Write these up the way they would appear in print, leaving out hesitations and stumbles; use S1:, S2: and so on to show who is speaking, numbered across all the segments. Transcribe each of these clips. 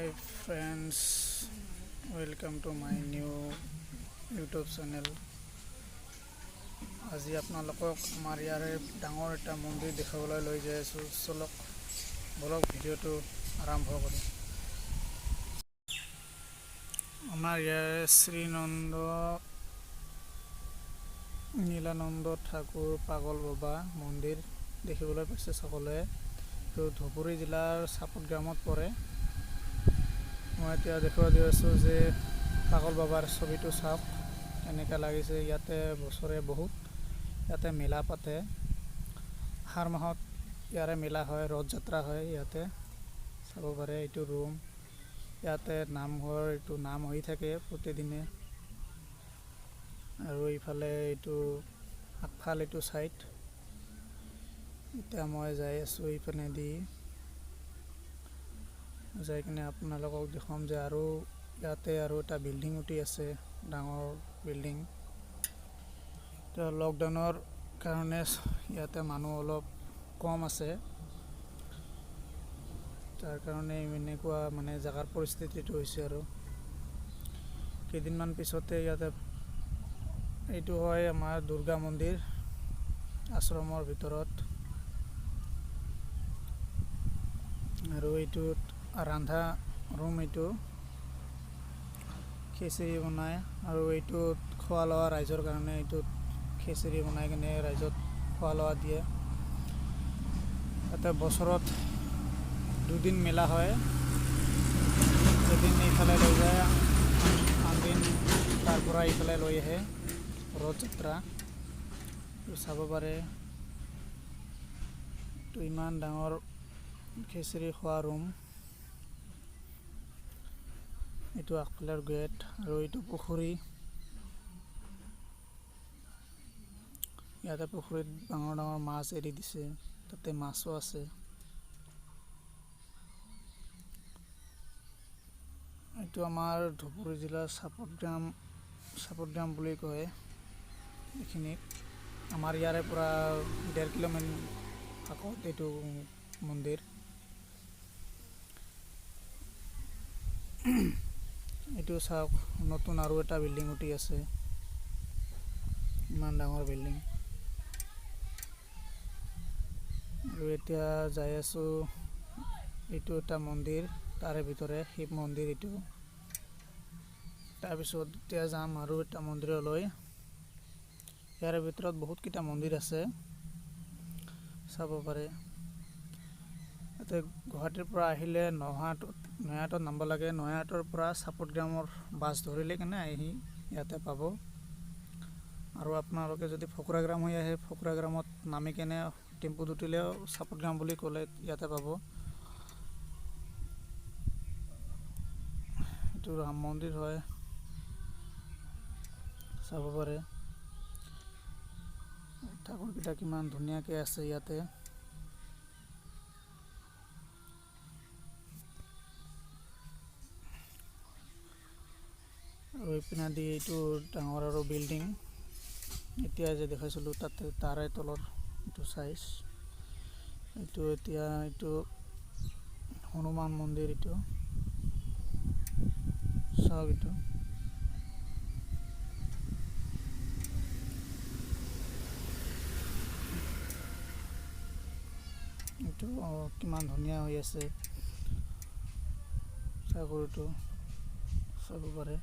S1: Hi friends, welcome to my new YouTube channel. আজি আপোনালোকক আমাৰ ইয়াৰে ডাঙৰ এটা মন্দিৰ দেখাবলৈ লৈ যাই আছোঁ। চলক, বলক, ভিডিঅ'টো আৰম্ভ কৰোঁ। আমাৰ ইয়াৰে শ্ৰীনন্দ নীলানন্দ ঠাকুৰ পাগল বাবা মন্দিৰ দেখিবলৈ পাইছে সকলোৱে। এইটো ধুবুৰী জিলাৰ চাপতগ্ৰামত পৰে। মই এতিয়া দেখুৱাই দি আছোঁ যে পাগল বাবাৰ ছবিটো চাওক কেনেকুৱা লাগিছে। ইয়াতে বছৰে বহুত ইয়াতে মেলা পাতে। আহাৰ মাহত ইয়াৰে মেলা হয়, ৰথ যাত্ৰা হয়। ইয়াতে চাব পাৰে, এইটো ৰুম। ইয়াতে নামঘৰ, এইটো নাম হৈ থাকে প্ৰতিদিনে। আৰু এইফালে এইটো আগফাল, এইটো চাইড। এতিয়া মই যাই আছোঁ এইপিনেদি যাই কিনে আপোনালোকক দেখুৱাম যে আৰু ইয়াতে আৰু এটা বিল্ডিং উঠি আছে, ডাঙৰ বিল্ডিং। এতিয়া লকডাউনৰ কাৰণে ইয়াতে মানুহ অলপ কম আছে। তাৰ কাৰণে এনেকুৱা মানে জেগাৰ পৰিস্থিতিটো হৈছে। আৰু কেইদিনমান পিছতে ইয়াতে এইটো হয় আমাৰ দুৰ্গা মন্দিৰ আশ্ৰমৰ ভিতৰত। আৰু এইটোত ৰান্ধা ৰুম, এইটো খিচিৰি বনায়। আৰু এইটোত খোৱা লোৱা ৰাইজৰ কাৰণে, এইটোত খিচিৰি বনাই কিনে ৰাইজক খোৱা লোৱা দিয়ে। ইয়াতে বছৰত দুদিন মেলা হয়। এদিন এইফালে লৈ যায়, আনদিন তাৰ পৰা এইফালে লৈ আহে ৰথ যাত্ৰা। চাব পাৰে, এইটো ইমান ডাঙৰ খিচিৰি খোৱা ৰুম। এইটো আগফালৰ গেট আৰু এইটো পুখুৰী। ইয়াতে পুখুৰীত ডাঙৰ ডাঙৰ মাছ এৰি দিছে, তাতে মাছো আছে। এইটো আমাৰ ধুবুৰী জিলাৰ চাপতগ্ৰাম, চাপতগ্ৰাম বুলি কয় এইখিনিত। আমাৰ ইয়াৰে পৰা 1.5 কিলোমিটাৰ আগত এইটো মন্দিৰ। এইটো চাওক, নতুন আৰু এটা বিল্ডিং উঠি আছে, ইমান ডাঙৰ বিল্ডিং। আৰু এতিয়া যাই আছোঁ, এইটো এটা মন্দিৰ, তাৰে ভিতৰে শিৱ মন্দিৰ এইটো। তাৰপিছত এতিয়া যাম আৰু এটা মন্দিৰলৈ। ইয়াৰে ভিতৰত বহুতকেইটা মন্দিৰ আছে, চাব পাৰে। ইয়াতে গুৱাহাটীৰ পৰা আহিলে নয়াহাটত নামিব লাগে। নয়াহাটৰ পৰা চাপতগ্ৰামৰ বাছ ধৰিলে কেনে আহি ইয়াতে পাব। আৰু আপোনালোকে যদি ফকুৰাগ্ৰাম হৈ আহে, ফকুৰাগ্ৰামত নামি কেনে টেম্পুত উঠিলেও চাপতগ্ৰাম বুলি ক'লে ইয়াতে পাব। এইটো ৰাম মন্দিৰ হয়, চাব পাৰে। ঠাকুৰকেইটা কিমান ধুনীয়াকৈ আছে ইয়াতে। আৰু এইপিনেদি এইটো ডাঙৰ আৰু বিল্ডিং, এতিয়া যে দেখাইছিলোঁ তাতে তাৰে তলৰ এইটো চাইজ এইটো। এতিয়া এইটো হনুমান মন্দিৰ, এইটো চাওক। এইটো এইটো কিমান ধুনীয়া হৈ আছে সাগৰটো, চাব পাৰে।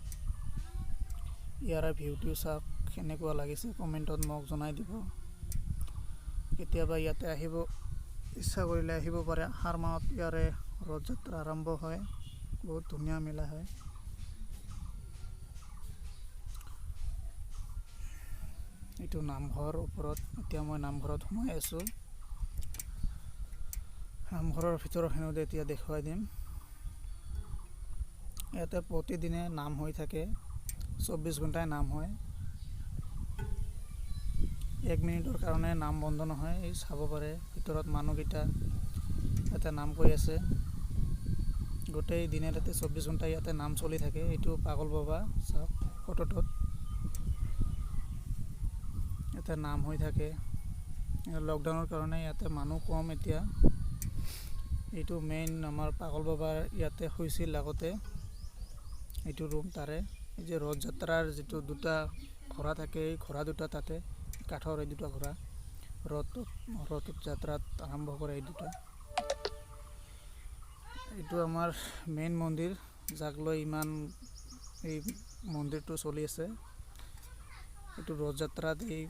S1: ইয়াৰে ভিউটো চাওক কেনেকুৱা লাগিছে, কমেণ্টত মোক জনাই দিব। কেতিয়াবা ইয়াতে আহিব ইচ্ছা কৰিলে আহিব পাৰে। আহাৰ মাহত ইয়াৰে ৰথ যাত্ৰা আৰম্ভ হয়, বহুত ধুনীয়া মেলা হয়। এইটো নামঘৰ ওপৰত। এতিয়া মই নামঘৰত সোমাই আছোঁ। নামঘৰৰ ভিতৰখিনিও এতিয়া দেখুৱাই দিম। ইয়াতে প্ৰতিদিনে নাম হৈ থাকে, 24 ঘণ্টাই নাম হয়। এক মিনিটৰ কাৰণে নাম বন্ধ নহয়। এই চাব পাৰে, ভিতৰত মানুহকেইটা ইয়াতে নাম কৈ আছে। গোটেই দিনে ৰাতি 24 ঘণ্টা ইয়াতে নাম চলি থাকে। এইটো পাগল বাবা, চাওক ফটোটোত। ইয়াতে নাম হৈ থাকে। লকডাউনৰ কাৰণে ইয়াতে মানুহ কম এতিয়া। এইটো মেইন আমাৰ পাগল বাবাৰ ইয়াতে শুইছিল আগতে। এইটো ৰুম তাৰে। এই যে ৰথ যাত্ৰাৰ যিটো দুটা ঘোঁৰা থাকে, এই ঘোঁৰা দুটা তাতে কাঠৰ এই দুটা ঘোঁৰা ৰথটোত ৰথ যাত্ৰাত আৰম্ভ কৰে এই দুটা। এইটো আমাৰ মেইন মন্দিৰ, যাক লৈ ইমান এই মন্দিৰটো চলি আছে। এইটো ৰথ যাত্ৰাত এই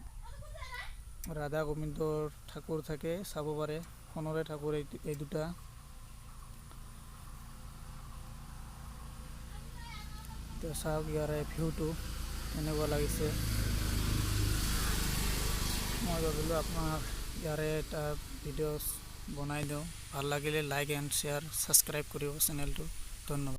S1: ৰাধা গোবিন্দৰ ঠাকুৰ থাকে, চাব পাৰে। সোণৰে ঠাকুৰ এই দুটা। এতিয়া চাওক ইয়াৰে ভিউটো কেনেকুৱা লাগিছে। মই ভাবিলোঁ আপোনাক ইয়াৰে এটা ভিডিঅ' বনাই দিওঁ। ভাল লাগিলে লাইক এণ্ড শ্বেয়াৰ, ছাবস্ক্ৰাইব কৰিব চেনেলটো। ধন্যবাদ।